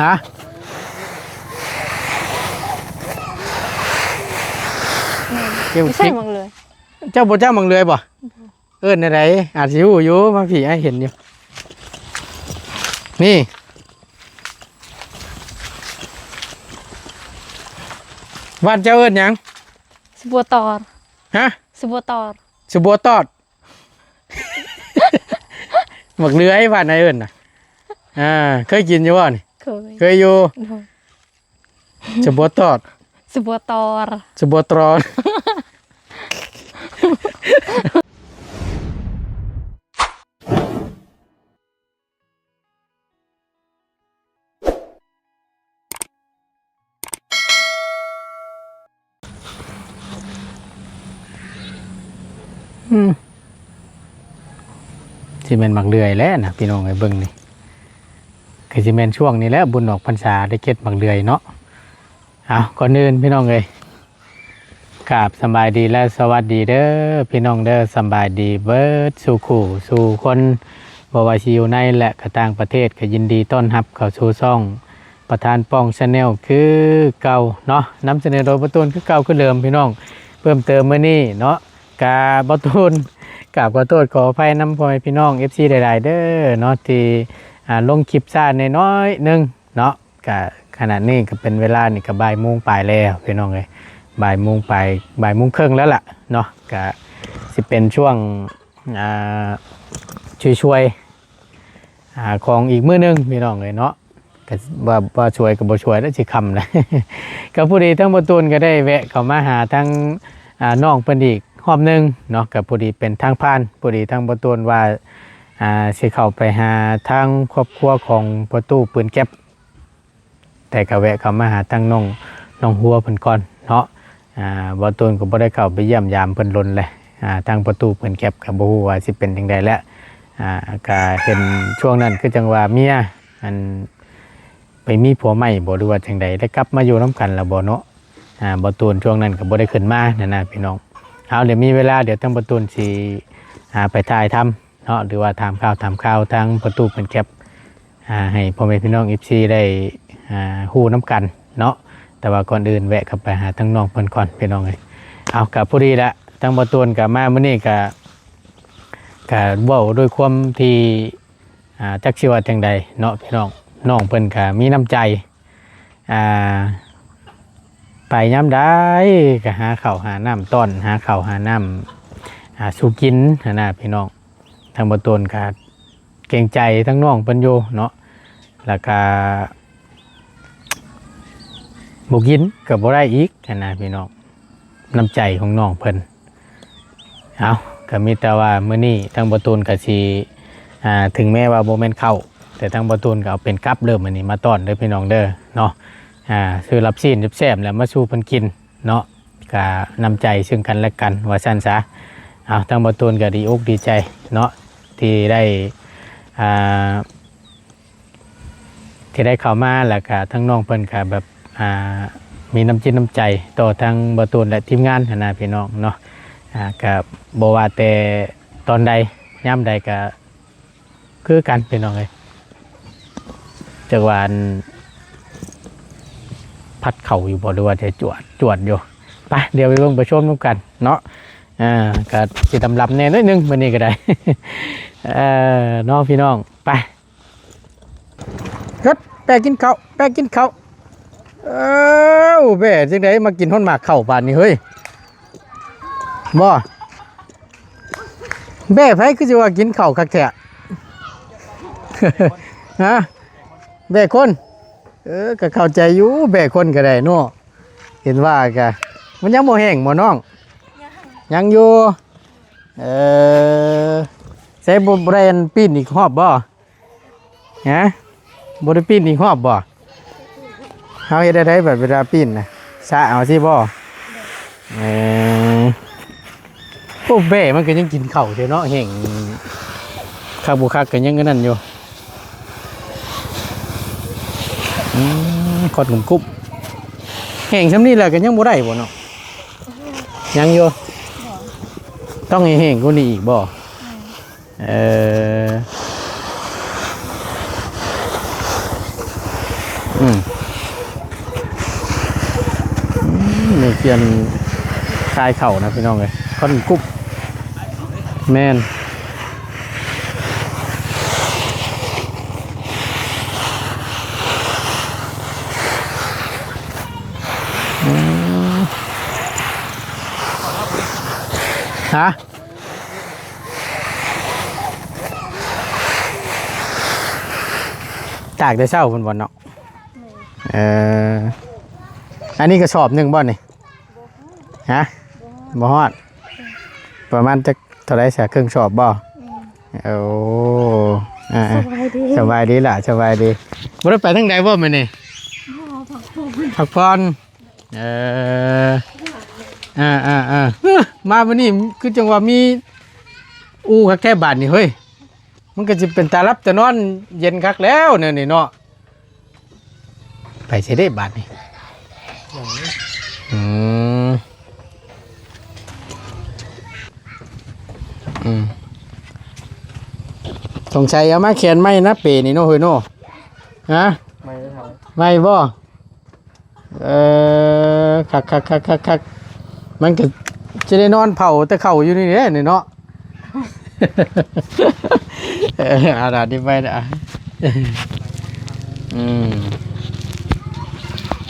ຮະ? ແມ່ນ ເກັບ ບໍ່ໃຊ່ໝາກເດືອຍ. ເຈົ້າບໍ່ຈັກໝາກເດືອຍບໍ່? ເອີ້ນແນວໃດ? ອາດຊິຮູ້ຢູ່ ມາພີ້ ອ້າຍເຫັນຢູ່ ນີ້. ບ້ານເຈົ້າເອີ້ນຫຍັງ? ສະບົວຕອດ. ຮະ? ສະບົວຕອດ. ສະບົວຕອດ. ໝາກເດືອຍບ້ານອ້າຍເອີ້ນນະ. ອ່າ ເຄີຍກິນຢູ່ບໍ່ນີ້? ເຄີຍ. ເຄີຍຢູ່. ໂດຍ. ສະບົວຕອດ. ສະບົວຕອດ. ສະບົວຕອດ. ອືມ ຊິແມ່ນໝາກເດືອຍແຫຼະນະ ພີ່ນ້ອງເອີຍ ເບິ່ງນີ້ ຄືຊິແມ່ນຊ່ວງນີ້ແຫຼະ ບຸນອອກພັນສາໄດ້ເກັບໝາກເດືອຍເນາະ. ເອົາ ກ່ອນອື່ນ ພີ່ນ້ອງເອີຍ ກາບສະບາຍດີ ແລະ ສະຫວັດດີເດີ ພີ່ນ້ອງເດີ ສະບາຍດີເບິດສູ່ຄູ່ສູ່ຄົນ ບໍ່ວ່າຊິຢູ່ໃນ ແລະ ກະຕ່າງປະເທດ ກະຍິນດີຕ້ອນຮັບເຂົ້າສູ່ຊ່ອງ ປະທານປ່ອງ Channel ຄືເກົ່າເນາະ, ນຳສະເໜີໂດຍປະຕູນຄືເກົ່າຄືເດີມ ພີ່ນ້ອງ. ເພີ່ມເຕີມມື້ນີ້ເນາະ ກະບໍ່ຕູນ ກາບຂໍໂທດຂໍອະໄພນຳພໍ່ແມ່ພີ່ນ້ອງ ເອັຟຊີ ຫຼາຍໆເດີເນາະ ທີ່ ອ່າ ລົງຄລິບຊ້າແດ່ໜ້ອຍໜຶ່ງເນາະ. ກະຂະນະນີ້ກະເປັນເວລານີ້ກະບ່າຍໂມງປາຍແລ້ວ ພີ່ນ້ອງເອີຍ, ບ່າຍໂມງປາຍ ບ່າຍໂມງເຄິ່ງແລ້ວລະເນາະ. ກະຊິເປັນຊ່ວງ ອ່າ ຊ່ວຍໆ ອ່າ ຂອງອີກມື້ໜຶ່ງ ພີ່ນ້ອງເອີຍເນາະ. ກະວ່າ ວ່າຊ່ວຍກະບໍ່ຊ່ວຍແລ້ວ ຊິຄ່ຳແລ້ວ. ກະພໍດີທາງບໍ່ຕູນກະໄດ້ແວະເຂົ້າມາຫາທາງ ອ່າ ນ້ອງເພິ່ນອີກຮອບໜຶ່ງເນາະ. ກະພໍດີເປັນທາງຜ່ານ ພໍດີທາງບໍ່ຕູນວ່າ ອ່າ ຊິເຂົ້າໄປຫາທາງຄອບຄົວຂອງພໍ່ຕູ້ປືນແກັບ ແຕ່ກະແວະເຂົ້າມາຫາທາງນ້ອງ ນ້ອງຫົວເພິ່ນກ່ອນເນາະ. ອ່າ ບໍ່ຕູນກະບໍ່ໄດ້ເຂົ້າໄປຢ້ຽມຢາມເພິ່ນດົນແລ້ວ. ອ່າ ທາງພໍ່ຕູ້ປືນແກັບກະບໍ່ຮູ້ວ່າຊິເປັນຈັ່ງໃດແລ້ວ. ອ່າ ກະເຫັນຊ່ວງນັ້ນຄືຈັ່ງວ່າເມຍ ອັນ ໄປມີຜົວໃໝ່ບໍ່ ຫຼືວ່າຈັ່ງໃດ ໄດ້ກັບມາຢູ່ນຳກັນແລ້ວບໍ່ເນາະ. ອ່າ ບໍ່ຕູນຊ່ວງນັ້ນກະບໍ່ໄດ້ຂຶ້ນມາຫັ້ນນະ ພີ່ນ້ອງ. ເອົາ ດຽວມີເວລາ ດຽວທາງບໍ່ຕູນຊິ ອ່າ ໄປຖ່າຍທຳ ເນາະ ຫຼືວ່າຖາມຂ່າວ ຖາມຂ່າວທາງພໍ່ຕູ້ເພິ່ນແກັບ ອ່າ ໃຫ້ພໍ່ແມ່ພີ່ນ້ອງ ເອັຟຊີ ໄດ້ ອ່າ ຮູ້ນຳກັນເນາະ. ແຕ່ວ່າກ່ອນອື່ນແວະເຂົ້າໄປຫາທາງນ້ອງເພິ່ນກ່ອນ ພີ່ນ້ອງເອີຍ. ເອົາ ກະພໍດີລະ ທາງບໍ່ຕູນກະມາມື້ນີ້ກະ ກະເວົ້າດ້ວຍຄວາມທີ່ ອ່າ ຈັກຊິວ່າຈັ່ງໃດເນາະ ພີ່ນ້ອງ. ນ້ອງເພິ່ນກະມີນ້ຳໃຈ ອ່າ ໄປຍາມໃດກະຫາເຂົ້າຫານ້ຳຕ້ອນ ຫາເຂົ້າຫານ້ຳ ອ່າ ສູ່ກິນຫັ້ນນະ ພີ່ນ້ອງ. ທາງບໍ່ຕູນກະເກງໃຈທາງນ້ອງເພິ່ນຢູ່ເນາະ ແລ້ວກະບໍ່ກິນກະບໍ່ໄດ້ອີກຫັ້ນນະ ພີ່ນ້ອງ. ນ້ຳໃຈຂອງນ້ອງເພິ່ນ ເອົາ ກະມີແຕ່ວ່າມື້ນີ້ທາງບໍ່ຕູນກະຊິ ອ່າ ເຖິງແມ້ວ່າບໍ່ແມ່ນເຂົ້າ ແຕ່ທາງບໍ່ຕູນກະເອົາເປັນກັບເດີ ມື້ນີ້ມາຕ້ອນເດີ ພີ່ນ້ອງເດີເນາະ. ອ່າ ຊື້ລາບຊີ້ນແຊບໆ ແລ້ວມາສູ່ເພິ່ນກິນເນາະ ກະນ້ຳໃຈຊຶ່ງກັນແລະກັນວ່າຊັ້ນສະ. ເອົາ ທາງບໍ່ຕູນກະດີອົກດີໃຈເນາະ ທີ່ໄດ້ ອ່າ ທີ່ໄດ້ເຂົ້າມາ ແລ້ວກະທາງນ້ອງເພິ່ນກະແບບ ອ່າ ມີນ້ຳຈິດນ້ຳໃຈຕໍ່ທາງບໍ່ຕູນ ແລະ ທີມງານຫັ້ນນະ ພີ່ນ້ອງເນາະ. ອ່າ ກະບໍ່ວ່າແຕ່ຕອນໃດຍາມໃດກະຄືກັນ ພີ່ນ້ອງເອີຍ. ຈັກວ່າອັນ ພັດເຂົ້າຢູ່ບໍ່ ຫຼືວ່າຈະຈວດ ຈວດຢູ່. ໄປ ດຽວໄປເບິ່ງໄປຊົມນຳກັນເນາະ. ອ່າ ກະຊິລຳໆແດ່ໜ້ອຍໜຶ່ງມື້ນີ້ກະໄດ້ ເອີ ເນາະ ພີ່ນ້ອງ. ໄປ ເຮັດ ແປກິນເຂົ້າ ແປກິນເຂົ້າ. ເອີ ແປຈັ່ງໃດ ມາກິນຮອດໝາກເຂົ້າບາດນີ້ເຮີ້ຍ. ບໍ່ ແປໃຜຄືຊິວ່າກິນເຂົ້າຄັກແທ້ ຮະ? ແປຄົນ ເອີ ກະເຂົ້າໃຈຢູ່ ແປຄົນກະໄດ້ເນາະ. ເຫັນວ່າກະ ມັນຍັງບໍ່ແຫ້ງບໍ່ນ້ອງ? ຍັງຢູ່. ເອີ ໃສ່ ບໍ່ ບໍ່ໄດ້ອັນປີ້ນອີກຮອບບໍ່? ຮະ? ບໍ່ໄດ້ປີ້ນອີກຮອບບໍ່? ເຮົາເຮັດແນວໃດບັດເວລາປີ້ນນະ? ສະເອົາຊີ້ບໍ່? ເອີ ໂອ້ ແບ້ມັນກະຍັງກິນເຂົ້າເດ້ເນາະ ແຫ້ງຄັກບໍ່ຄັກກະຍັງອັນນັ້ນຢູ່. ອືມ ຄອດກຸ້ມໆ ແຫ້ງຊ່ຳນີ້ແຫຼະກະຍັງບໍ່ໄດ້ບໍ່ເນາະ? ຍັງຢູ່. ຕ້ອງໃຫ້ແຫ້ງກວ່ານີ້ອີກບໍ່? ເອີ ປັນຂາຍເຂົ້ານະພີ່ນ້ອງເອີຍ ຄົນກຸບ ແມ່ນ ອືມ ຮະ? ຕາກແຕ່ເຊົ້າພຸ້ນບໍ່ເນາະ? ເອີ ອັນນີ້ກະສອບໜຶ່ງບໍ່ນີ້? ຮະ? ບໍ່ຮອດ ປະມານຈັກເທົ່າໃດຊະ? ເຄິ່ງສອບບໍ່? ແມ່ນ ໂອ້ ອ່າ ສະບາຍດີ ສະບາຍດີຫຼ້າ ສະບາຍດີ. ບໍ່ໄດ້ໄປທາງໃດບໍ່ມື້ນີ້? ພັກຜ່ອນ ພັກຜ່ອນ. ເອີ ອ່າໆໆ ເອີ ມາມື້ນີ້ຄືຈັ່ງວ່າມີອູ່ຄັກແທ້ບາດນີ້ເຮີ້ຍ. ມັນກະຊິເປັນຕາຫຼັບຕານອນເຢັນຄັກແລ້ວແນວນີ້ເນາະ. ໄປໃສເດ້ບາດນີ້? ອືມ ອືມ ສົງໄສເອົາມາແຂນໃໝ່ນະເປນີ້ເນາະເຮີ້ຍເນາະ. ຮະ? ໃໝ່ບໍ່? ເອີ ຄັກໆໆໆ ມັນກະຊິໄດ້ນອນເຝົ້າແຕ່ເຂົ້າຢູ່ນີ້ແຫຼະນີ້ເນາະ. ເອີ ອາດາດນີ້ໄປນະ ອືມ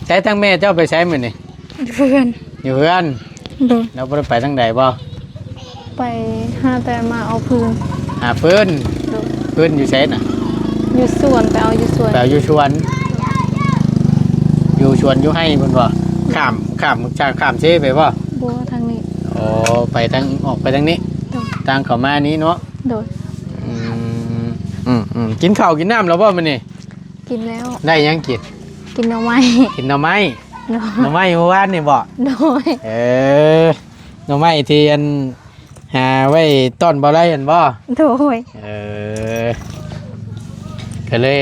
ໃສທາງແມ່ເຈົ້າໄປໃສມື້ນີ້? ຢູ່ເຮືອນ ຢູ່ເຮືອນ. ໂດຍ ແລ້ວບໍ່ໄດ້ໄປທາງໃດບໍ່? ໄປຫາແຕ່ມາເອົາຟືນ ຫາຟືນ. ໂດຍ ຟືນຢູ່ໃສນະ? ຢູ່ສວນ ໄປເອົາຢູ່ສວນ ໄປເອົາຢູ່ສວນ ຢູ່ສວນຢູ່ໄຮ່ພຸ້ນບໍ່? ຂ້າມ ຂ້າມຈາກ ຂ້າມເຊໄປບໍ່? ບໍ່ ທາງນີ້. ອໍ ໄປທາງ ອອກໄປທາງນີ້ ໂດຍ ທາງເຂົ້າມານີ້ເນາະ. ໂດຍ ອືມ ອືມໆ ກິນເຂົ້າກິນນ້ຳແລ້ວບໍ່ມື້ນີ້? ກິນແລ້ວ. ໄດ້ຫຍັງກິນ? ກິນໜໍ່ໄມ້ ກິນໜໍ່ໄມ້. ໂດຍ ໜໍ່ໄມ້ມື້ວານນີ້ບໍ່? ໂດຍ ເອີ ໜໍ່ໄມ້ທີ່ອັນ ຫາໄວ້ຕ້ອນບໍ່ໄດ້ຫັ້ນບໍ່? ໂດຍ ເອີ ກະເລີຍ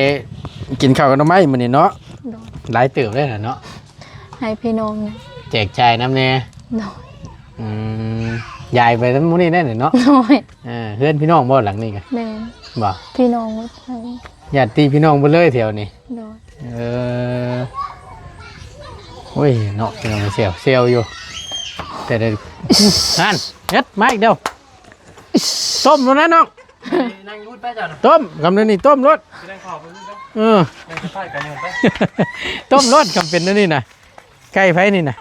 ກິນເຂົ້າກັບໜໍ່ໄມ້ມື້ນີ້ເນາະ. ໂດຍ ຫຼາຍເຕີບເລີຍນະເນາະ ໃຫ້ພີ່ນ້ອງແດ່ ແຈກຈ່າຍນຳແດ່. ໂດຍ ອືມ ຢາຍໄປນຳໝູ່ນີ້ແດ່ເນາະ. ໂດຍ ເອີ ເຮືອນພີ່ນ້ອງບໍ່ຫຼັງນີ້ກະ? ແມ່ນ ບໍ່ ພີ່ນ້ອງໝົດ ຍາດຕິພີ່ນ້ອງເບິດເລີຍແຖວນີ້. ໂດຍ ເອີ ໂອ້ຍເນາະ ພີ່ນ້ອງ ແຊວ ແຊວຢູ່ ແຕ່ໄດ້ ຫັ້ນ ເຮັດມາອີກແລ້ວ. ຕົ້ມໂລດນະນ້ອງ ນັ່ງຢູ່ໄປເຈົ້ານະ ຕົ້ມ ກຳເນີນນີ້ຕົ້ມໂລດ ຊິນັ່ງເຂົ້າໄປພຸ້ນເດີ. ເອີ ນັ່ງໄປໄປ ຕົ້ມໂລດ ກຳເປັນແນວນີ້ນະ. ໄກ່ໃຜນີ້ນະ?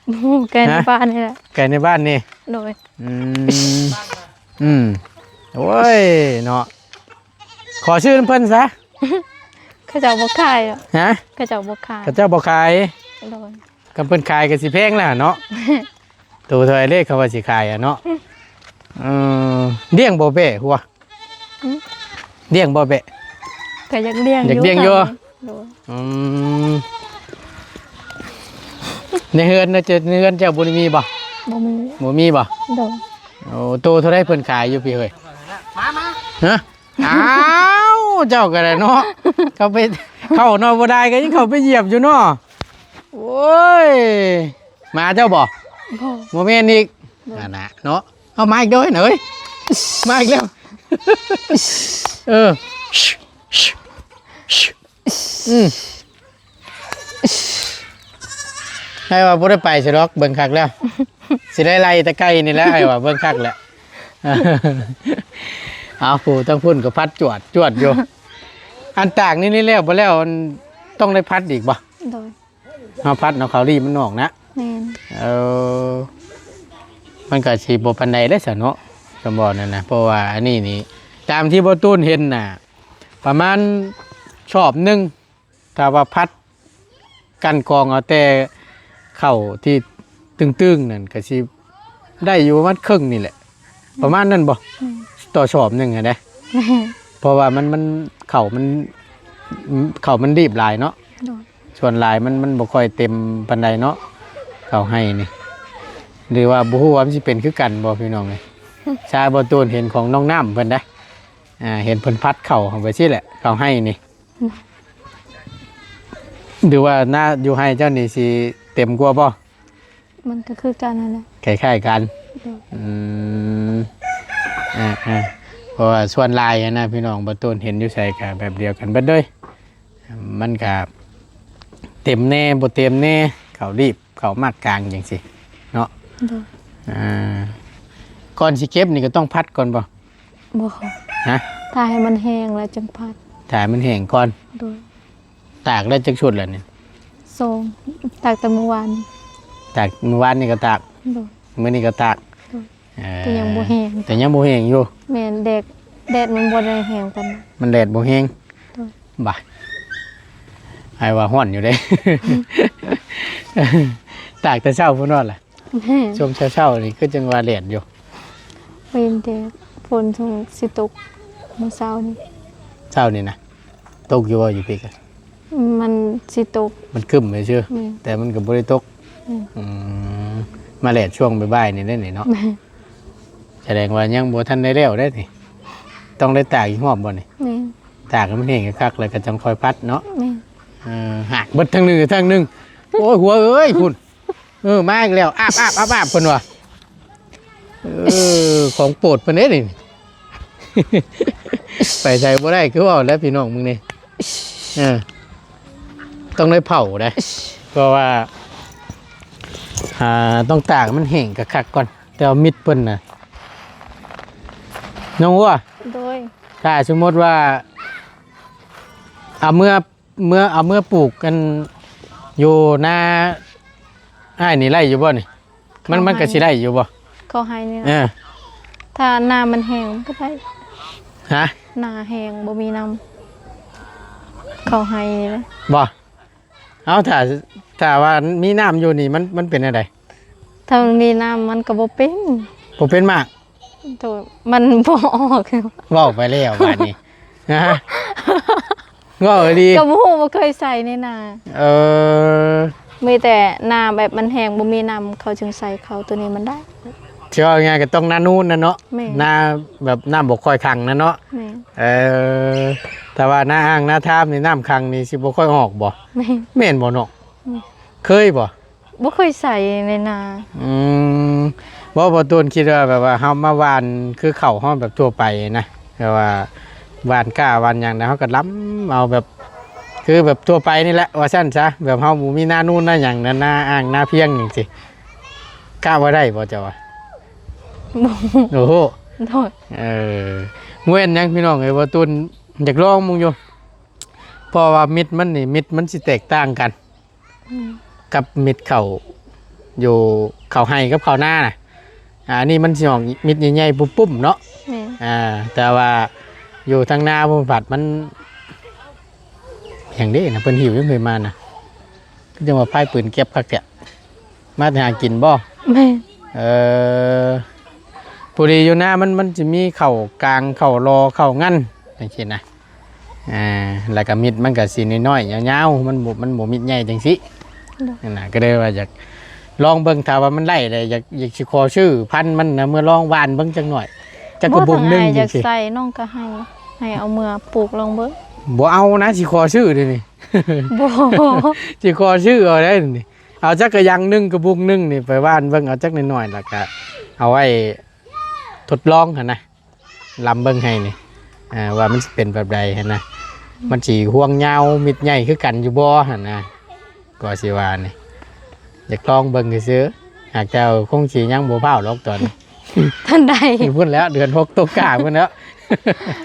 ໂອ້ ໄກ່ໃນ ຮະ? ບ້ານນີ້ແຫຼະ ໄກ່ໃນບ້ານນີ້. ໂດຍ ອືມ ອືມ ໂອ້ຍເນາະ ຂໍຊື້ນຳເພິ່ນຊະ. ເຂົາເຈົ້າບໍ່ຂາຍ. ຮະ? ເຂົາເຈົ້າບໍ່ຂາຍ ເຂົາເຈົ້າບໍ່ຂາຍ. ໂດຍ ຄັນເພິ່ນຂາຍກະຊິແພງແລ້ວເນາະ. ໂຕເທົ່າໃດເດ ເຂົາວ່າຊິຂາຍອະເນາະ. ອືມ ເອີ ລ້ຽງບໍ່ແບ້ຫົວ? ຫືມ? ລ້ຽງບໍ່ແບ້? ກະຢາກລ້ຽງ ຢາກລ້ຽງຢູ່. ໂດຍ ອືມ ໃນເຮືອນນະ ເຈົ້າ ໃນເຮືອນເຈົ້າບໍ່ໄດ້ມີບໍ່? ບໍ່ມີ ບໍ່ມີບໍ່? ໂດຍ ໂອ້ ໂຕເທົ່າໃດເພິ່ນຂາຍຢູ່ພີ້ເຮີ້ຍ? ມາ ມາ ຮະ? ອ້າວ ເຈົ້າກະໄດ້ເນາະ ເຂົ້າໄປ ເຂົ້າເນາະ ບໍ່ໄດ້ກະຍັງເຂົ້າໄປຢຽບຢູ່ເນາະ. ໂອ້ຍ ໝາເຈົ້າບໍ່? ບໍ່ ບໍ່ແມ່ນອີກ. ໂດຍ ນັ້ນນະເນາະ ເອົາມາອີກເດີເອີຍ ມາອີກແລ້ວ. ເອີ ອືມ ໃຫ້ວ່າບໍ່ໄດ້ໄປຊະດອກ ເບິ່ງຄັກແລ້ວ ຊິໄດ້ໄລ່ແຕ່ໄກ່ນີ້ແຫຼະ ໃຫ້ວ່າເບິ່ງຄັກແຫຼະ. ເອົາ ຜູ້ທາງພຸ້ນກະພັດຈວດຈວດຢູ່. ອັນຕາກນີ້ ນີ້ແລ້ວບໍ່ແລ້ວ ອັນ ຕ້ອງໄດ້ພັດອີກບໍ່? ໂດຍ ເຮົາພັດເອົາເຂົ້າລີບມັນອອກນະ. ແມ່ນ ເອີ ມັນກະຊິບໍ່ປານໃດເດ້ຊະເນາະ ສຳບໍ່ນັ້ນນະ ເພາະວ່າອັນນີ້ນີ້ ຕາມທີ່ບໍ່ຕູນເຫັນນະ ປະມານສອບໜຶ່ງ ຖ້າວ່າພັດກັ່ນກອງເອົາແຕ່ເຂົ້າທີ່ຕຶງໆນັ້ນ ກະຊິໄດ້ຢູ່ປະມານເຄິ່ງນີ້ແຫຼະ. ປະມານນັ້ນບໍ່? ແມ່ນ ຕໍ່ສອບໜຶ່ງຫັ້ນເດ້. ແມ່ນ ເພາະວ່າມັນ ມັນ ເຂົ້າມັນ ເຂົ້າມັນດີບຫຼາຍເນາະ. ໂດຍ ສ່ວນຫຼາຍມັນ ມັນບໍ່ຄ່ອຍເຕັມປານໃດເນາະ ເຂົ້າໄຮ່ນີ້ ຫຼືວ່າບໍ່ຮູ້ວ່າມັນຊິເປັນຄືກັນບໍ່ພີ່ນ້ອງເອີຍ. ຊາຍບໍ່ຕູນເຫັນຂອງນ້ອງນ້ຳເພິ່ນໄດ໋ ອ່າ ເຫັນເພິ່ນພັດເຂົ້າໄປຊີ້ແຫຼະ ເຂົ້າໄຮ່ນີ້. ຫຼືວ່ານາຢູ່ໄຮ່ເຈົ້ານີ້ຊິເຕັມກວ່າບໍ່? ມັນກະຄືກັນຫັ້ນແຫຼະ ຄ້າຍໆກັນ. ໂດຍ ອືມ ອ່າໆ ເພາະວ່າສ່ວນຫຼາຍຫັ້ນນະ ພີ່ນ້ອງ ບໍ່ຕູນເຫັນຢູ່ໃສກະແບບດຽວກັນເບິດເລີຍ. ມັນກະເຕັມແດ່ ບໍ່ເຕັມແດ່ ເຂົ້າລີບ ເຂົ້າໝາກກາງຈັ່ງຊີ້. ໂດຍ ອ່າ ກ່ອນຊິເກັບນີ້ກໍຕ້ອງພັດກ່ອນບໍ່? ບໍ່ ຮະ? ຖ້າໃຫ້ມັນແຫ້ງແລ້ວຈຶ່ງພັດ. ຖ້າໃຫ້ມັນແຫ້ງກ່ອນ. ໂດຍ ຕາກໄດ້ຈັກຊຸດແລ້ວນີ້? ສອງ ຕາກແຕ່ມື້ວານນີ້. ຕາກມື້ວານນີ້ກໍຕາກ? ໂດຍ ມື້ນີ້ກໍຕາກ. ໂດຍ ເອີ ແຕ່ຍັງບໍ່ແຫ້ງ. ແຕ່ຍັງບໍ່ແຫ້ງຢູ່. ແມ່ນ ແດດ ແດດມັນບໍ່ໄດ້ແຮງປານໃດ. ມັນແດດບໍ່ແຮງ. ໂດຍ ບາດ ອ້າຍວ່າຮ້ອນຢູ່ເດ້. ຕາກແຕ່ເຊົ້າພຸ້ນວ່າລະ. ແມ່ນ ຊ່ວງເຊົ້າໆນີ້ຄືຈັ່ງວ່າແດດຢູ່. ເຫັນແຕ່ຝົນຊ່ວງຊິຕົກມື້ເຊົ້ານີ້. ເຊົ້ານີ້ນະ ຕົກຢູ່ບໍ່ ຢູ່ພີ້ກະ? ມັນຊິຕົກ ມັນຄຶ້ມຊື່ໆ. ແມ່ນ ແຕ່ມັນກໍບໍ່ໄດ້ຕົກ. ແມ່ນ ອືມ ມາແດດຊ່ວງບ່າຍໆນີ້ເດ້ນີ້ເນາະ. ແມ່ນ ສະແດງວ່າຍັງບໍ່ທັນໄດ້ແລ້ວເດ້ນີ້. ຕ້ອງໄດ້ຕາກອີກຮອບບໍ່ນີ້? ແມ່ນ ຕາກໃຫ້ມັນແຫ້ງຄັກໆ ແລ້ວກໍຈັ່ງຄ່ອຍພັດເນາະ. ແມ່ນ ເອີ ຫາກເບິດທາງໜຶ່ງທາງໜຶ່ງ. ໂອ້ຍ ຫົວເອີຍ ພຸ້ນ. ເອີ ມາອີກແລ້ວ ອາບໆ ອາບໆ ເພິ່ນວ່າ. ເອີ ຂອງໂປດເພິ່ນເດ້ນີ້. ໄປໃສບໍ່ໄດ້ ຄືເວົ້າແລ້ວພີ່ນ້ອງມຶງນີ້. ເອີ ຕ້ອງໄດ້ເຜົາເດ້ ເພາະວ່າ ອ່າ ຕ້ອງຕາກໃຫ້ມັນແຫ້ງຄັກໆກ່ອນ. ແຕ່ວ່າມິດເພິ່ນນະ ນ້ອງຫົວ. ໂດຍ ຖ້າສົມມຸດວ່າ ເອົາເມືອ ເມືອ ເອົາເມືອປູກອັນ ຢູ່ນາອ້າຍນີ້ໄດ້ຢູ່ບໍ່ນີ້? ມັນ ມັນກໍຊິໄດ້ຢູ່ບໍ່? ເຂົ້າໄຮ່ນີ້ນະ. ເອີ ຖ້ານ້ຳມັນແຫ້ງມັນກໍໄດ້. ຮະ? ໜ້າແຫ້ງບໍ່ມີນ້ຳ ເຂົ້າໄຮ່ນີ້ນະ. ບໍ່? ເອົາ ຖ້າ ຖ້າວ່າມີນ້ຳຢູ່ນີ້ ມັນ ມັນເປັນແນວໃດ? ຖ້າມັນມີນ້ຳມັນກໍບໍ່ເປັນ. ບໍ່ເປັນໝາກ? ໂດຍ ມັນບໍ່ອອກ. ເວົ້າໄປແລ້ວບາດນີ້ ຮະ ເວົ້າອີ່ຫຼີ. ກໍບໍ່ຮູ້ ບໍ່ເຄີຍໃສ່ໃນນາ. ເອີ ມີແຕ່ນາແບບມັນແຫ້ງ ບໍ່ມີນ້ຳ ເຂົາຈຶ່ງໃສ່ເຂົ້າ ໂຕນີ້ມັນໄດ້. ຊິເວົ້າງ່າຍໆ ກໍຕ້ອງນານູນນະເນາະ. ແມ່ນ ນາແບບນ້ຳບໍ່ຄ່ອຍຂັງນະເນາະ. ແມ່ນ ເອີ ແຕ່ວ່ານາອ່າງນາທາມນີ້ ນ້ຳຂັງນີ້ຊິບໍ່ຄ່ອຍອອກບໍ່? ແມ່ນ ແມ່ນບໍ່ນ້ອງ? ແມ່ນ ເຄີຍບໍ່? ບໍ່ເຄີຍໃສ່ໃນນາ. ອືມ ບໍ່ ບໍ່ ບາຕູນຄິດວ່າແບບວ່າເຮົາມາຫວ່ານຄືເຂົ້າເຮົາແບບທົ່ວໄປນະ ແບບວ່າຫວ່ານກ້າຫວ່ານຫຍັງນະ ເຮົາກໍລຳເອົາແບບ ຄືແບບທົ່ວໄປນີ້ແຫຼະວ່າຊັ້ນຊະ. ແບບເຮົາບໍ່ມີນານູນນາຫຍັງນະ ນາອ່າງນາພຽງຈັ່ງຊີ້ ກະວ່າໄດ້ບໍ່ເຈົ້າວ່າ? ບໍ່ ໂອ້ໂຫ. ໂດຍ ເອີ ບໍ່ແມ່ນຫຍັງພີ່ນ້ອງເອີຍ ບາຕູນຢາກລອງເບິ່ງຢູ່ ເພາະວ່າມິດມັນນີ້ ມິດມັນຊິແຕກຕ່າງກັນ ອືມ ກັບມິດເຂົ້າ ຢູ່ເຂົ້າໄຮ່ກັບເຂົ້ານານະ. ອ່າ ອັນນີ້ມັນຊິອອກມິດໃຫຍ່ໆ ປຸ້ມໆ ເນາະ. ແມ່ນ ອ່າ ແຕ່ວ່າຢູ່ທາງນາພຸ້ນພັດມັນ ຫຍັງເດ້ນະ ເພິ່ນຫິ້ວຫຍັງເຄີຍມານະ ຄືຈັ່ງວ່າພາຍປືນເກັບຄັກແທ້. ມາແຕ່ຫາກິນບໍ່? ແມ່ນ ເອີ ພໍດີຢູ່ນາມັນ ມັນຊິມີເຂົ້າກາງ ເຂົ້າລໍ ເຂົ້າງັນ ຈັ່ງຊີ້ນະ. ອ່າ ແລ້ວກໍມິດມັນກໍຊິນ້ອຍໆ ຍາວໆ ມັນບໍ່ ມັນບໍ່ມິດໃຫຍ່ຈັ່ງຊີ້. ໂດຍ ນັ້ນນະ ກໍເລີຍວ່າຢາກລອງເບິ່ງ ຖ້າວ່າມັນໄດ້ແລ້ວ ຢາກ ຢາກຊິຂໍຊື້ພັນມັນນະ ເມືອລອງຫວ່ານເບິ່ງຈັກໜ້ອຍ ຈັກກະບຸງໜຶ່ງ. ບໍ່ ຖ້າອ້າຍຢາກໃສ່ ນ້ອງກໍໃຫ້ ໃຫ້ເອົາເມືອປູກລອງເບິ່ງ. ບໍ່ເອົານະ ຊິຂໍຊື້ເດນີ້. ບໍ່ ຊິຂໍຊື້ເອົາໄດ້ນີ້ ເອົາຈັກກະຍັງໜຶ່ງ ກະບຸງໜຶ່ງນີ້ໄປຫວ່ານເບິ່ງ ເອົາຈັກໜ້ອຍໆ ແລ້ວກະເອົາໄວ້ທົດລອງຫັ້ນນະ. ລຳເບິ່ງໄຮ່ນີ້ ອ່າ ວ່າມັນຊິເປັນແບບໃດຫັ້ນນະ ມັນຊິຮວງຍາວມິດໃຫຍ່ຄືກັນຢູ່ບໍ່ຫັ້ນນະ ກໍຊິວ່ານີ້ ຢາກລອງເບິ່ງຊື່ໆ. ຫາກແຕ່ຄົງຊິຍັງບໍ່ພ້າວດອກຕອນນີ້ ທັນໄດ້ ພຸ້ນແຫຼະ ເດືອນຫົກຕົກກາພຸ້ນແຫຼະ.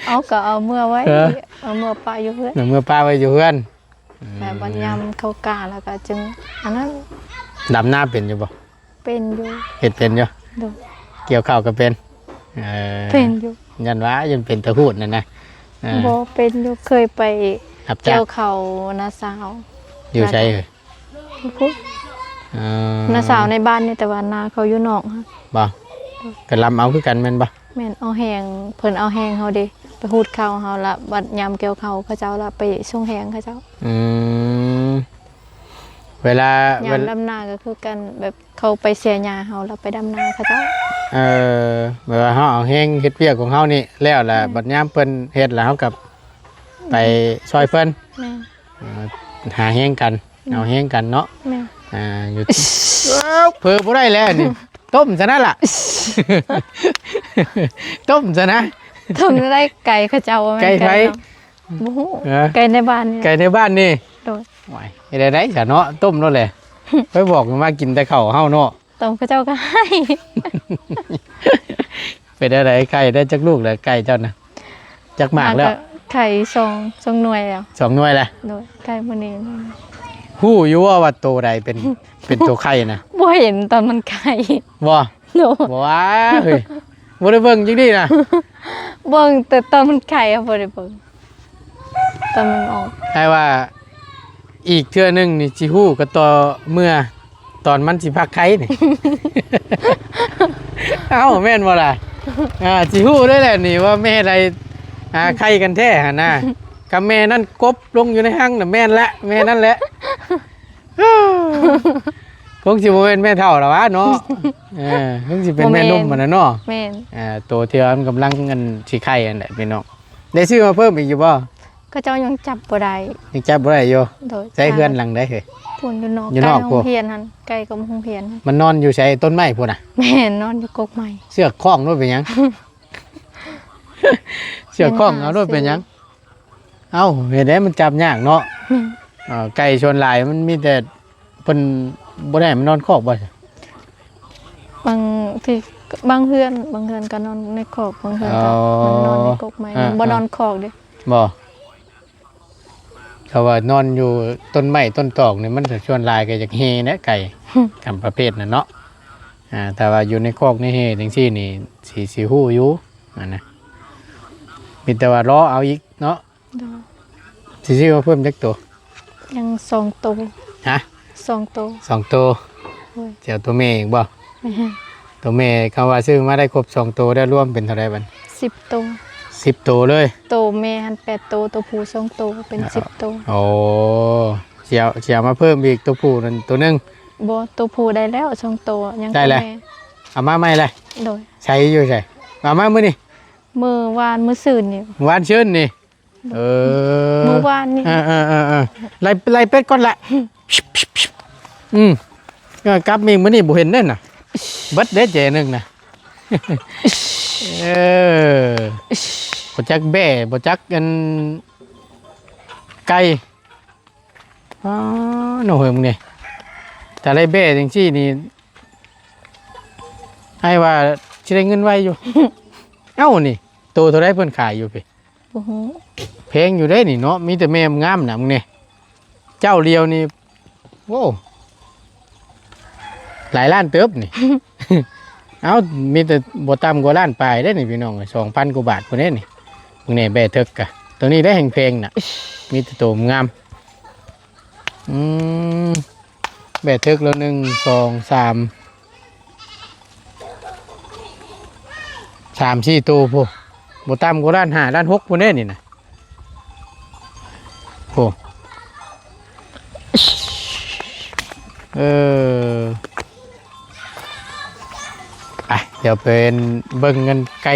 ເອົາ ກໍເອົາເມືອໄວ້ ເອີ ເອົາເມືອປະຢູ່ເຮືອນ ເອົາເມືອປະໄວ້ຢູ່ເຮືອນ. ແລ້ວບັດຍາມເຂົ້າກ້າແລ້ວກໍຈຶ່ງອັນນັ້ນ. ດຳນາເປັນຢູ່ບໍ່? ເປັນຢູ່ ເຮັດເປັນຢູ່. ໂດຍ ກ່ຽວເຂົ້າກໍເປັນ. ເອີ ເປັນຢູ່ ຢ້ານວ່າຢ້ານເປັນຕາຫູດນັ້ນນະ. ເອີ ບໍ່ ເປັນຢູ່ ເຄີຍໄປ ຮັບຈ້າງ ກ່ຽວເຂົ້ານາສາວ. ຢູ່ໃສເອີຍ? ຢູ່ພຸ້ນ ເອີ ນາສາວໃນບ້ານນີ້ ແຕ່ວ່ານາເຂົາຢູ່ນອກຫັ້ນ. ບໍ່ ກໍລຳເອົາຄືກັນແມ່ນບໍ່? ແມ່ນ ເອົາແຮງ ເພິ່ນເອົາແຮງເຮົາເດ້ ໄປຫູດເຂົ້າເຮົາ ລະບັດຍາມກ່ຽວເຂົ້າເຂົາເຈົ້າ ລະໄປສົ່ງແຮງເຂົາເຈົ້າ. ອືມ ເວລາ ຍາມດຳນາກໍຄືກັນ ແບບເຂົາໄປເສຍຫຍ້າເຮົາ ລະໄປດຳນາເຂົາເຈົ້າ. ເອີ ແບບວ່າເຮົາເອົາແຮງເຮັດວຽກຂອງເຮົານີ້ແລ້ວລະ ແມ່ນ ບັດຍາມເພິ່ນເຮັດລະ ເຮົາກໍໄປ ແມ່ນ ຊ່ອຍເພິ່ນ. ແມ່ນ ເອີ ຫາແຮງກັນ ແມ່ນ ເອົາແຮງກັນເນາະ. ແມ່ນ ອ່າ ຢູ່ ເອີ ເຜີບໍ່ໄດ້ແລ້ວນີ້. ຕົ້ມຊະນັ້ນລະ ຕົ້ມຊະນະ. ຕົ້ມໄດ້ ໄກ່ເຂົາເຈົ້າວ່າແມ່ນ ໄກ່ໃຜ? ໄກ່ເນາະ ບໍ່ຮູ້. ຮະ? ໄກ່ໃນບ້ານນີ້ ໄກ່ໃນບ້ານນີ້. ໂດຍ ໂອ້ຍ ເຮັດໄດ້ຊະເນາະ ຕົ້ມໂລດແຫຼະ. ໄປບອກມາກິນແຕ່ເຂົ້າເຮົາເນາະ. ໂຕເຂົາເຈົ້າກໍໃຫ້. ເປັນແນວໃດ ໄຂ່ໄດ້ຈັກລູກແລ້ວ ໄກ່ເຈົ້ານະ? ຈັກໝາກແລ້ວ? ໄຂ່ສອງ ສອງໜ່ວຍແລ້ວ. ສອງໜ່ວຍແລ້ວ? ໂດຍ ໄຂ່ມື້ນີ້. ຮູ້ຢູ່ບໍ່ວ່າໂຕໃດເປັນ ເປັນໂຕໄຂ່ນະ? ບໍ່ເຫັນຕອນມັນໄຂ່. ບໍ່? ໂດຍ. ບໍ່ວ່າ ເຮີ້ຍ ບໍ່ໄດ້ເບິ່ງຈັ່ງຊີ້ນະ? ເບິ່ງແຕ່ຕອນມັນໄຂ່ ເຮົາບໍ່ໄດ້ເບິ່ງຕອນມັນອອກ. ອ້າຍວ່າອີກເທື່ອໜຶ່ງນີ້ຊິຮູ້ກໍຕໍ່ເມື່ອ ຕອນມັນຊິຟັກໄຂ່ນີ້. ເອົ້າ ແມ່ນບໍ່ລະ? ອ່າ ຊິຮູ້ເລີຍແຫຼະນີ້ວ່າແມ່ໃດ ອ່າ ໄຂ່ກັນແທ້ຫັ້ນນະ. ກັບແມ່ນັ້ນກົບລົງຢູ່ໃນຮັງນະ ແມ່ນລະ ແມ່ນັ້ນແຫຼະ. ຄົງຊິບໍ່ແມ່ນແມ່ເຖົ້າລະຫວາເນາະ. ເອີ ຄົງຊິເປັນແມ່ໜຸ່ມຫັ້ນນະເນາະ. ແມ່ນ. ອ່າ ໂຕທີ່ວ່າມັນກຳລັງ ອັນ ຊິໄຂ່ຫັ້ນແຫຼະພີ່ນ້ອງ. ໄດ້ຊື້ມາເພີ່ມອີກຢູ່ບໍ່? ເຂົາເຈົ້າຍັງຈັບບໍ່ໄດ້. ຍັງຈັບບໍ່ໄດ້ຢູ່? ໂດຍ. ໃຊ້ເຮືອນຫຼັງໃດເຮີ້ຍ? ພຸ້ນ ຢູ່ນອກ ຢູ່ນອກ ໃກ້ໂຮງຮຽນຫັ້ນ ໃກ້ກັບໂຮງຮຽນ. ມັນນອນຢູ່ໃສ? ຕົ້ນໄມ້ພຸ້ນນະ? ແມ່ນ ນອນຢູ່ກົກໄມ້. ເຊືອກຄ້ອງໂລດເປັນຫຍັງ? ເຊືອກຄ້ອງເອົາໂລດເປັນຫຍັງ? ເອົ້າ ເຮັດໃດມັນຈັບຍາກເນາະ. ແມ່ນ. ເອີ ໄກ່ສ່ວນຫຼາຍມັນມີແຕ່ ເພິ່ນບໍ່ໄດ້ໃຫ້ມັນນອນຄອກບໍ່? ບາງທີ່ ບາງເຮືອນ ບາງເຮືອນກໍນອນໃນຄອກ ບາງເຮືອນກໍ ອໍ ມັນນອນໃນກົກໄມ້. ອ່າ ມັນບໍ່ນອນຄອກເດ້. ບໍ່ ເຂົາວ່ານອນຢູ່ຕົ້ນໄມ້ຕົ້ນຕອກນີ້ ມັນສ່ວນຫຼາຍກໍຢາກເຮແຫຼະໄກ່ ກຳປະເພດນັ້ນເນາະ. ອ່າ ຖ້າວ່າຢູ່ໃນຄອກໃນເຮຈັ່ງຊີ້ນີ້ ຊິ ຊິຮູ້ຢູ່ຫັ້ນນະ. ມີແຕ່ວ່າລໍເອົາອີກເນາະ. ໂດຍ. ຊິຊື້ມາເພີ່ມຈັກໂຕ? ຍັງສອງໂຕ. ຮະ? ສອງໂຕ. ສອງໂຕ. ໂດຍ. ຊິເອົາໂຕແມ່ອີກບໍ່? ແມ່ນ. ໂຕແມ່ ຄຳວ່າຊື້ມາໄດ້ຄົບສອງໂຕ ໄດ້ລວມເປັນເທົ່າໃດບັດ? ສິບໂຕ. ສິບໂຕເລີຍ? ໂຕແມ່ຫັ້ນແປດໂຕ ໂຕຜູ້ສອງໂຕ ເປັນສິບໂຕ. ໂອ້ ຊິເອົາ ຊິເອົາມາເພີ່ມອີກ ໂຕຜູ້ນັ້ນໂຕໜຶ່ງ? ບໍ່ ໂຕຜູ້ໄດ້ແລ້ວສອງໂຕ ຍັງ ໄດ້ແລ້ວ ໂຕແມ່. ເອົາມາໃໝ່ແລ້ວ? ໂດຍ. ໃສ ຢູ່ໃສ? ເອົາມາມື້ນີ້? ມື້ວານ ມື້ຊືນນີ້. ວານຊືນນີ້? ເອີ ມື້ວານນີ້. ເອີໆໆ ໄລ່ ໄລ່ເປັດກ່ອນລະ. ອືມ ເອີ ກັບມາອີກມື້ນີ້ບໍ່ເຫັນເດ້ນະ. ເບິດເດ້ແຈໜຶ່ງນະ. ເອີ ບໍ່ຈັກແບ້ ບໍ່ຈັກອັນ ໄກ່. ອໍ ນ້ອງເຮີຍ ມຶງນີ້ ຖ້າໄດ້ແບ້ຈັ່ງຊີ້ນີ້ ອ້າຍວ່າຊິໄດ້ເງິນໄວຢູ່. ເອົ້າ ນີ້ ໂຕເທົ່າໃດເພິ່ນຂາຍຢູ່ພີ້? ບໍ່ຮູ້. ແພງຢູ່ເດ້ນີ້ເນາະ ມີແຕ່ແມ່ງາມໆນະ ມຶງນີ້ ເຈົ້າດຽວນີ້ ໂອ້ ຫຼາຍລ້ານເຕີບນີ້. ເອົ້າ ມີແຕ່ບໍ່ຕ່ຳກວ່າລ້ານປາຍເດ້ນີ້ພີ່ນ້ອງເອີຍ ສອງພັນກວ່າບາດພຸ້ນເດ້ນີ້. ເບິ່ງແດ່ແບ້ເຖິກກະ ໂຕນີ້ໄດ້ແຮງແພງນະ ມີແຕ່ໂຕງາມ. ອືມ ແບ້ເຖິກລະ ໜຶ່ງ ສອງ ສາມ ສາມສີ່ໂຕພຸ້ນ ບໍ່ຕ່ຳກວ່າລ້ານຫ້າ ລ້ານຫົກພຸ້ນເດ້ນີ້ນະ. ໂອ້ ເອີ ໄປ ດຽວໄປເບິ່ງກັນໄກ່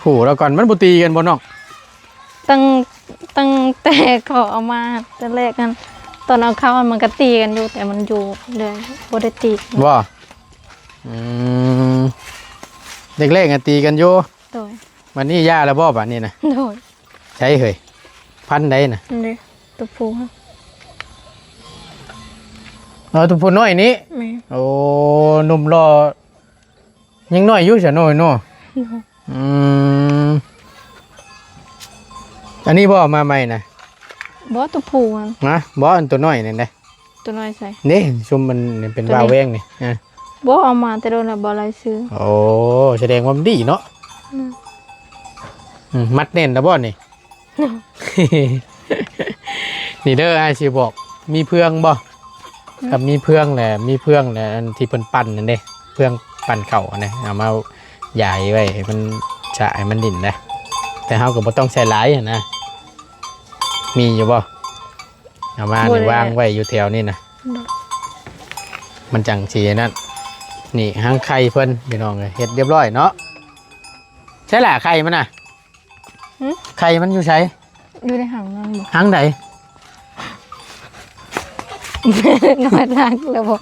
ຜູ້ລາວກ່ອນ ມັນບໍ່ຕີກັນບໍ່ນ້ອງ? ຕັ້ງ ຕັ້ງແຕ່ເຂົາເອົາມາແຕ່ແລກຫັ້ນ ຕອນເອົາເຂົ້າມັນກໍຕີກັນຢູ່ ແຕ່ມັນຢູ່ເລື້ອຍ ບໍ່ໄດ້ຕີກັນ. ບໍ່? ອືມ ແລກໆກໍຕີກັນຢູ່. ໂດຍ. ບັດນີ້ຢ່າແລ້ວບໍ່ ບັດນີ້ນະ? ໂດຍ. ໃສເຮີ້ຍ ພັນໃດນະ? ອັນນີ້ ຕົວຜູ້. ເອີ ຕົວຜູ້ນ້ອຍນີ້? ແມ່ນ. ໂອ້ ໜຸ່ມຫຼໍ່ ຍັງນ້ອຍຢູ່ຊະນ້ອຍເນາະ. ໂດຍ. ອືມ ອັນນີ້ບໍ່ເອົາມາໃໝ່ນະ? ບໍ່ ຕົວຜູ້ຫັ້ນ. ນະ ບໍ່ ອັນຕົວນ້ອຍນັ້ນເດ້. ຕົວນ້ອຍໃສ? ນີ້ ຊຸມມັນເປັນ ໂຕນີ້ ວາວແວງນີ້. ອາ ບໍ່ ເອົາມາແຕ່ດົນແລ້ວ ບໍ່ໄດ້ຊື້. ໂອ້ ສະແດງວ່າມັນດີເນາະ. ອືມ ອືມ ມັດແໜ້ນແລ້ວບໍ່ນີ້? ນີ້ເດີ ອ້າຍຊິບອກ ມີເຟືອງບໍ່? ອືມ ຄັນມີເຟືອງແຫຼະ ມີເຟືອງແຫຼະ ອັນທີ່ເພິ່ນປັ່ນນັ້ນເດ້ ເຟືອງປັ່ນເຂົ້າຫັ້ນນະ ເອົາມາຢາຍໄວ້ໃຫ້ມັນສະ ໃຫ້ມັນດິ້ນນະ ແຕ່ເຮົາກໍບໍ່ຕ້ອງໃສ່ຫຼາຍຫັ້ນນະ. ມີຢູ່ບໍ່? ເອົາມາ ບໍ່ ນີ້ ໄດ້ ວາງໄວ້ຢູ່ແຖວນີ້ນະ. ບໍ່ ມັນຈັ່ງຊິນັ້ນ. ນີ້ຮັງໄຂ່ເພິ່ນ ພີ່ນ້ອງເອີຍ ເຮັດຮຽບຮ້ອຍເນາະ. ໃສລະໄຂ່ມັນນະ? ຫຶ? ໄຂ່ມັນຢູ່ໃສ? ຢູ່ໃນຮັງນັ້ນບໍ່? ຮັງໃດ? ນ້ອຍຮັກແລ້ວບໍ່?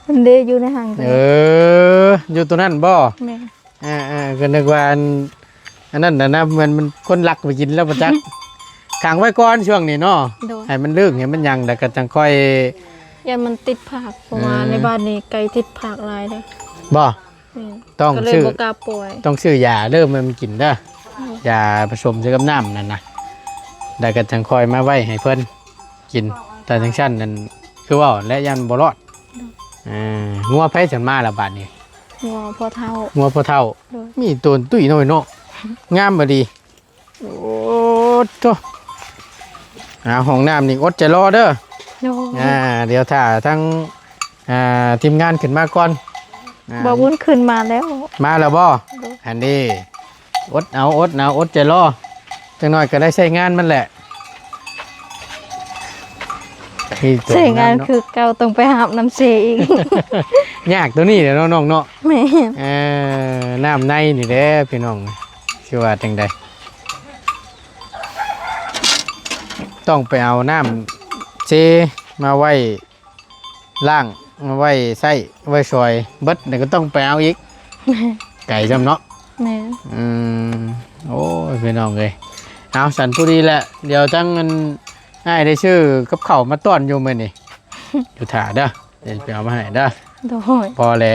ມັນເດ້ຢູ່ໃນຮັງ. ເອີ ຢູ່ຕົວນັ້ນບໍ່? ແມ່ນ. ອ່າໆ ກໍນຶກວ່າອັນ ອັນນັ້ນນະ ມັນ ມັນຄົນລັກໄປກິນແລ້ວບໍ່ຈັກ. ຂັງໄວ້ກ່ອນຊ່ວງນີ້ເນາະ. ໂດຍ. ໃຫ້ມັນລຶ້ງ ໃຫ້ມັນຫຍັງ ແລ້ວກໍຈັ່ງຄ່ອຍ ຢ້ານມັນຕິດຜັກ ເພາະວ່າ ເອີ ໃນບ້ານນີ້ໄກ່ຕິດຜັກຫຼາຍເດ້. ບໍ່? ແມ່ນ. ຕ້ອງ ກໍເລີຍ ຊື້ ບໍ່ກ້າປ່ອຍ. ຕ້ອງຊື້ຢາເດີມາໃຫ້ມັນກິນເດີ. ອືມ. ຢາປະສົມໃສ່ກັບນ້ຳນັ້ນນະ ແລ້ວກໍຈັ່ງຄ່ອຍມາໄວ້ໃຫ້ເພິ່ນກິນ. ແຕ່ຈັ່ງຊັ້ນນັ້ນ ຄືເວົ້າແຫຼະ ຢ້ານບໍ່ລອດ. ໂດຍ. ເອີ ງົວໃຜຊັ້ນມາລະບາດນີ້? ງົວພໍ່ເຖົ້າ. ງົວພໍ່ເຖົ້າ. ໂດຍ. ມີໂຕຕຸ້ຍນ້ອຍເນາະ ງາມອີ່ຫຼີ. ໂອ້ໂຕ ອ່າ ຫ້ອງນ້ຳນີ້ອົດໃຈລໍເດີ. ໂດຍ. ອ່າ ດຽວຖ້າທາງ ອ່າ ທີມງານຂຶ້ນມາກ່ອນ. ອ່າ ບໍ່ບຸນຂຶ້ນມາແລ້ວ. ມາແລ້ວບໍ່? ໂດຍ. ອັນນີ້ ອົດເອົາ ອົດເອົາ ອົດໃຈລໍ ຈັກໜ້ອຍກໍໄດ້ໃຊ້ງານມັນແຫຼະ. ນີ້ໂຕ ໃຊ້ງານ ງາມເນາະ ຄືເກົ່າ ຕ້ອງໄປຫາບນ້ຳເຊອີກ. ຍາກໂຕນີ້ແຫຼະເນາະ ນ້ອງເນາະ. ແມ່ນ. ເອີ ນ້ຳໃນນີ້ແຫຼະພີ່ນ້ອງ ຊິວ່າຈັ່ງໃດ? ຕ້ອງໄປເອົານ້ຳເຊມາໄວ້ລ້າງ ມາໄວ້ໃຊ້ ໄວ້ສວຍເບິດ ແລ້ວກໍຕ້ອງໄປເອົາອີກ. ໄກຊ້ຳເນາະ. ແມ່ນ. ອືມ ໂອ້ຍ ພີ່ນ້ອງເອີຍ ເອົາ ສັນຜູ້ດີແຫຼະ ດຽວທາງອັນ ອ້າຍໄດ້ຊື້ກັບເຂົ້າມາຕ້ອນຢູ່ມື້ນີ້ ຢູ່ຖ້າເດີ. ດຽວຊິໄປເອົາມາໃຫ້ເດີ. ໂດຍ. ພໍແຫຼະ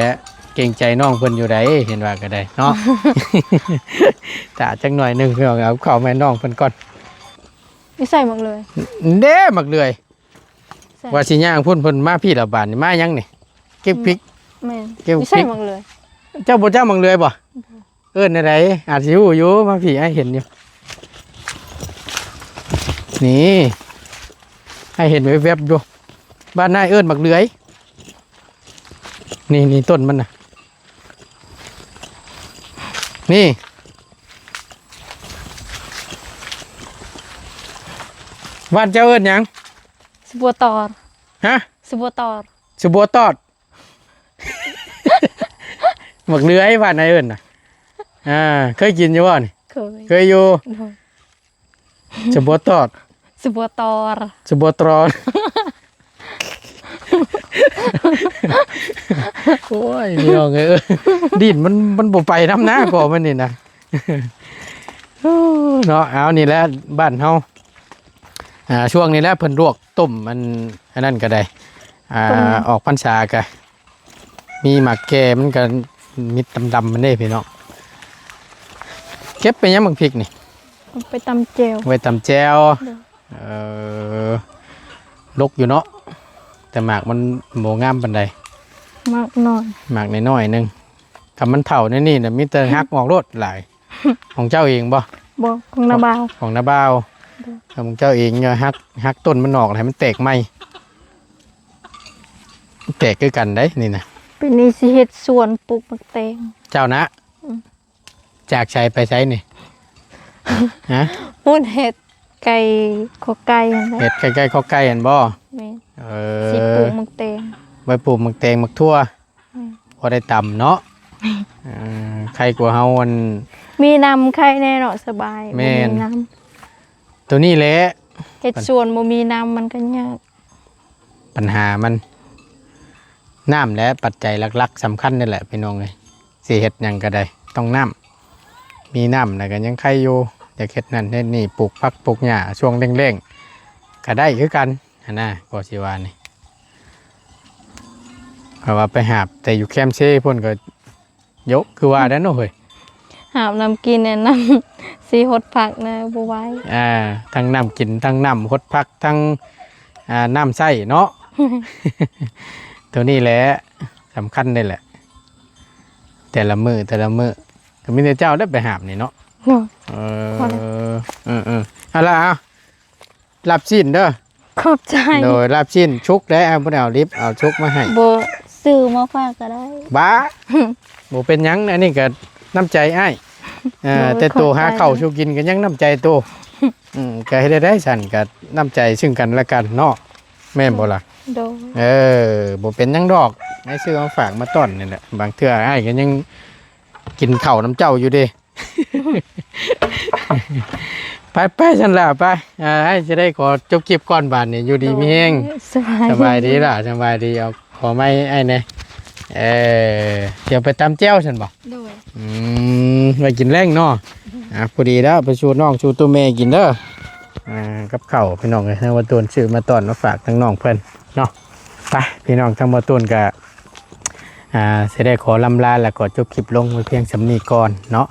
ເກງໃຈນ້ອງເພິ່ນຢູ່ໃດ ເຫັນວ່າກໍໄດ້ເນາະ. ຖ້າຈັກໜ້ອຍໜຶ່ງ ພີ່ນ້ອງ ເອົາເຂົ້າມາໃຫ້ນ້ອງເພິ່ນກ່ອນ. ຢູ່ໃສໝາກເດືອຍ? ເດ້ ໝາກເດືອຍ. ໃສ່ ວ່າຊິຍ່າງພຸ້ນ ເພິ່ນມາພີ້ລະບາດນີ້ ມາຫຍັງນີ້? ເກັບພິກ. ແມ່ນ. ເກັບພິກ. ຢູ່ໃສໝາກເດືອຍ? ເຈົ້າບໍ່ຈັກໝາກເດືອຍບໍ່? ບໍ່. ເອີ້ນແນວໃດ? ອາດຊິຮູ້ຢູ່ ມາພີ້ອ້າຍເຫັນຢູ່. ນີ້ ອ້າຍເຫັນແວບໆຢູ່ ບ້ານນາຍເອີ້ນໝາກເດືອຍ. ນີ້ ນີ້ຕົ້ນມັນນະ ນີ້. ບ້ານເຈົ້າເອີ້ນຫຍັງ? ສະບົວຕອດ. ຮະ? ສະບົວຕອດ. ສະບົວຕອດ. ໝາກເດືອຍ ບ້ານນາຍເອີ້ນນະ. ອ່າ ເຄີຍກິນຢູ່ບໍ່ນີ້? ເຄີຍ. ເຄີຍຢູ່. ໂດຍ. ສະບົວຕອດ. ສະບົວຕອດ. ສະບົວຕອດ. ໂອ້ຍ ພີ່ນ້ອງເອີຍ ດິນມັນ ມັນບໍ່ໄປນຳນາກໍມັນນີ້ນະ. ເນາະ ເອົາ ນີ້ແຫຼະບ້ານເຮົາ. ອ່າ ຊ່ວງນີ້ແຫຼະເພິ່ນລວກຕົ້ມ ອັນ ອັນນັ້ນກໍໄດ້ ອ່າ ຕົ້ມ ອອກພັນສາກໍມີໝາກແກ່ ມັນກໍມິດດຳໆມັນເດ້ພີ່ນ້ອງ. ເກັບໄປຫຍັງໝາກພິກນີ້? ເອົາໄປຕຳແຈ່ວ. ໄວ້ຕຳແຈ່ວ. ໂດຍ. ເອີ ດົກຢູ່ເນາະ ແຕ່ໝາກມັນບໍ່ງາມປານໃດ. ໝາກນ້ອຍ. ໝາກນ້ອຍໆໜຶ່ງ. ຄັນມັນເຖົ້າແນວນີ້ນະ ມີແຕ່ຫັກອອກໂລດຫຼາຍ. ຂອງເຈົ້າເອງບໍ່? ບໍ່ ຂອງນ້າບ່າວ. ຂອງນ້າບ່າວ. ໂດຍ. ຂອງເຈົ້າເອງ ຫັກ ຫັກຕົ້ນມັນອອກ ໃຫ້ມັນແຕກໃໝ່. ແຕກຄືກັນໄດ໋ນີ້ນະ. ປີນີ້ຊິເຮັດສວນປູກໝາກແຕງ. ເຈົ້ານະ? ອືມ. ຈາກໃສໄປໃສນີ້? ຮະ? ພຸ້ນເຮັດໄກ່ ຄອກໄກ່ຫັ້ນແຫຼະ. ເຮັດໄກ່ ຄອກໄກ່ຫັ້ນບໍ່? ແມ່ນ. ເອີ ຊິປູກໝາກແຕງ. ໄວ້ປູກໝາກແຕງ ໝາກຖົ່ວ. ແມ່ນ. ພໍໄດ້ຕຳເນາະ. ເອີ ໄຄກວ່າເຮົາອັນ ມີນ້ຳໄຄແດ່ເນາະ ສະບາຍ. ແມ່ນ. ບໍ່ມີນ້ຳ ໂຕນີ້ແຫຼະ ເຮັດສວນບໍ່ມີນ້ຳມັນກໍຍາກ. ບັນຫາມັນ ນ້ຳແຫຼະ ປັດໄຈຫຼັກໆສຳຄັນນີ້ແຫຼະພີ່ນ້ອງເອີຍ. ຊິເຮັດຫຍັງກໍໄດ້ ຕ້ອງນ້ຳ. ມີນ້ຳແລ້ວກໍຍັງໄຄຢູ່. ຢາກເຮັດນັ້ນເຮັດນີ້ ປູກຜັກປູກຫຍ້າ ຊ່ວງແລ້ງໆ ກໍໄດ້ຄືກັນຫັ້ນນະ ກໍຊິວ່ານີ້. ເພາະວ່າໄປຫາບແຕ່ຢູ່ແຄມເຊພຸ້ນກໍ ໂຢະ ຄືວ່າແລ້ວເນາະເຮີ້ຍ. ຫາບນ້ຳກິນແນະ ນ້ຳຊິຫົດຜັກນະ ບໍ່ໄຫວ. ອ່າ ທັງນ້ຳກິນ ທັງນ້ຳຫົດຜັກ ທັງ ອ່າ ນ້ຳໃຊ້ເນາະ. ໂຕນີ້ແຫຼະ ສຳຄັນເດ້ແຫຼະ ແຕ່ລະມື້ ແຕ່ລະມື້ ກໍມີແຕ່ເຈົ້າແຫຼະໄປຫາບນີ້ເນາະ. ໂດຍ. ເອີ ເອີໆ ເອົາລະ ເອົາ ລາບຊີ້ນເດີ. ຂອບໃຈ. ໂດຍ ລາບຊີ້ນສຸກແລ້ວ ບໍ່ໄດ້ເອົາດິບ ເອົາສຸກມາໃຫ້. ບໍ່ ຊື້ມາຝາກກໍໄດ້. ບ້າ ບໍ່ເປັນຫຍັງ ອັນນີ້ກໍນ້ຳໃຈອ້າຍ. ເອີ ແຕ່ໂຕຫາເຂົ້າສູ່ກິນກໍຍັງນ້ຳໃຈໂຕ. ອືມ ກໍເຮັດໄດ້ຊັ້ນ ກໍນ້ຳໃຈຊຶ່ງກັນແລະກັນເນາະ ແມ່ນບໍ່ລະ? ໂດຍ. ເອີ ບໍ່ເປັນຫຍັງດອກ ໃຫ້ຊື້ມາຝາກມາຕ້ອນນີ້ແຫຼະ. ບາງເທື່ອອ້າຍກໍຍັງກິນເຂົ້ານຳເຈົ້າຢູ່ເດ້. ໄປໆ ຊັ້ນລະ ໄປ ອ່າ ອ້າຍຊິໄດ້ຂໍຈົບຄລິບກ່ອນບາດນີ້. ຢູ່ດີມີແຮງ. ໂດຍ ສະບາຍດີ ສະບາຍດີລະ ສະບາຍດີ. ເອົາ ຂໍໄມ້ອ້າຍແດ່. ເອີ ດຽວໄປຕຳແຈ່ວຊັ້ນບໍ່? ໂດຍ. ອືມ ໄວ້ກິນແລງເນາະ. ອ່າ ພໍດີແລ້ວ ໄປສູ່ນ້ອງສູ່ໂຕແມ່ກິນເດີ. ອ່າ ກັບເຂົ້າພີ່ນ້ອງເອີຍ ທາງວ່າໂຕນຊື້ມາຕ້ອນມາຝາກທາງນ້ອງເພິ່ນເນາະ. ໄປພີ່ນ້ອງ ທາງບໍ່ຕູນກະ ອ່າ ຊິໄດ້ຂໍລ່ຳລາ ແລ້ວກໍຈົບຄລິບລົງໄວ້ພຽງສ່ຳນີ້ກ່ອນເນາະ.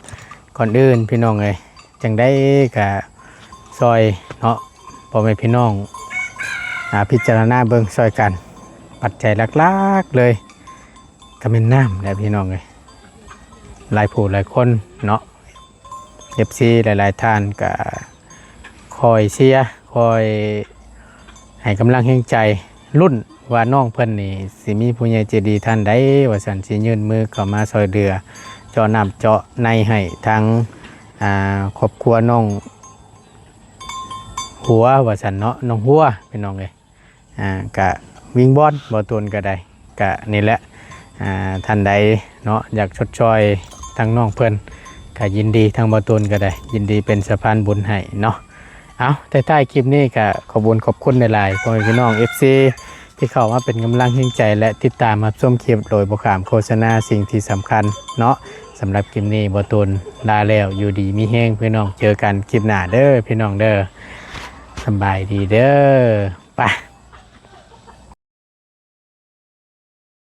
ກ່ອນອື່ນພີ່ນ້ອງເອີຍ ຈັ່ງໃດກະຊ່ອຍເນາະ ພໍ່ແມ່ພີ່ນ້ອງ ອ່າ ພິຈາລະນາເບິ່ງຊ່ອຍກັນ. ປັດໄຈຫຼັກໆເລີຍກະແມ່ນນ້ຳແຫຼະພີ່ນ້ອງເອີຍ. ຫຼາຍຜູ້ຫຼາຍຄົນເນາະ ເອັຟຊີຫຼາຍໆທ່ານກະ ຄອຍເຊຍ ຄອຍໃຫ້ກຳລັງແຮງໃຈ ລຸ້ນວ່ານ້ອງເພິ່ນນີ້ຊິມີຜູ້ໃຫຍ່ໃຈດີທ່ານໃດວ່າຊັ້ນ ຊິຍື່ນມືເຂົ້າມາຊ່ອຍເຫຼືອ ເຈາະນ້ຳເຈາະໃນໃຫ້ທາງ ອ່າ ຄອບຄົວນ້ອງຫົວວ່າຊັ້ນເນາະ ນ້ອງຫົວ ພີ່ນ້ອງເອີຍ. ອ່າ ກະວິງວອນບໍ່ຕູນກະໄດ້ ກະນີ້ແຫຼະ ອ່າ ທ່ານໃດເນາະ ຢາກຊົດຊ່ອຍທາງນ້ອງເພິ່ນ ກະຍິນດີ ທາງບໍ່ຕູນກະໄດ້ ຍິນດີເປັນສະພານບຸນໃຫ້ເນາະ. ເອົາ ທ້າຍໆຄລິບນີ້ກະຂອບຄຸນຂອບຄຸນຫຼາຍໆ ພໍ່ແມ່ພີ່ນ້ອງເອັຟຊີ ທີ່ເຂົ້າມາເປັນກຳລັງແຮງໃຈ ແລະ ຕິດຕາມຮັບຊົມຄລິບໂດຍບໍ່ຂ້າມໂຄສະນາ. ສິ່ງທີ່ສຳຄັນເນາະ ສຳລັບຄລິບນີ້ບໍ່ຕູນລາແລ້ວ ຢູ່ດີມີແຮງພີ່ນ້ອງ ເຈີກັນຄລິບໜ້າເດີພີ່ນ້ອງເດີ ສະບາຍດີເດີ ໄປ.